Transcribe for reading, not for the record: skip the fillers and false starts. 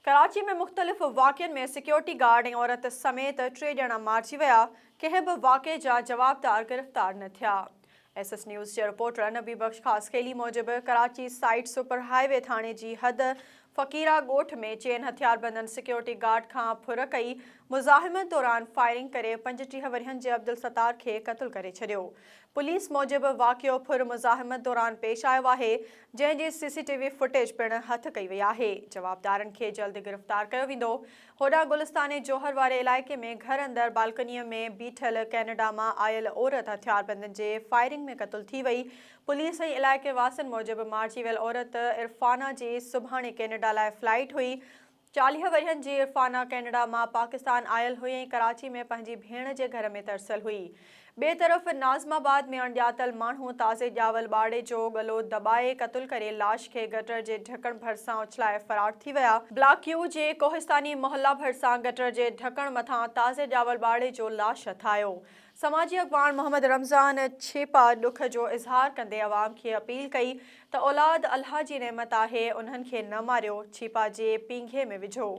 ڪراچي ۾ مختلف واقعن ۾ security guard ۽ عورت سميت ٽي ڄڻا مارجي ويا، ڪنهن به واقعي جا جوابدار گرفتار نه ٿيا. ايس ايس نيوز جي رپورٽر نبي بخش خاصخيلي موجب Karachi site super highway ٿاڻي جي حد فقيرا ڳوٺ ۾ چئن هٿياربندن سيڪيورٽي گارڊ کان ڦر ڪئي، مزاحمت دوران فائرنگ ڪري 35 ورهين جي عبدالستار کي قتل ڪري ڇڏيو. پوليس موجب واقعو ڦر مزاحمت دوران پيش آيو آهي، جنهن جي C C T V footage پڻ هٿ ڪئي وئي آهي، جوابدارن کي جلد گرفتار ڪيو ويندو. هوڏانهن گلستان جوهر واري علائقي ۾ گهر اندر بالڪنيء ۾ بيٺل ڪينيڊا مان آيل عورت هٿياربندن جي فائرنگ ۾ قتل ٿي وئي. پوليس ۽ علائقي واسين موجب مارجي ويل عورت عرفانه جي سڀاڻي ڪينيڊا لاء فلائيٽ هئي، 40 ورهين جي عرفانه ڪينيڊا مان پاڪستان آيل هئي ۽ ڪراچي ۾ پنهنجي ڀيڻ جي گهر ۾ ترسيل هئي. ٻئي طرف ناظم آباد ۾ اڻڄاتل ماڻهو تازي ڄاول ٻارڙي جو ڳلو دٻائي قتل ڪري لاش کي گٽر جي ڍڪڻ ڀرسان اڇلائي فرار ٿي ويا. بلاڪ يو جي ڪوهستاني محلا ڀرسان گٽر جي ڍڪڻ مٿان تازي ڄاول ٻارڙي جو لاش هٿ آيو. سماجي اڳواڻ محمد رمضان ڇيپا ڏک جو اظهار ڪندي عوام کي اپيل ڪئي ته اولاد الله جي نعمت آهي انهن کي نه ماريو، ڇيپا جي پينگهي ۾ وجهو.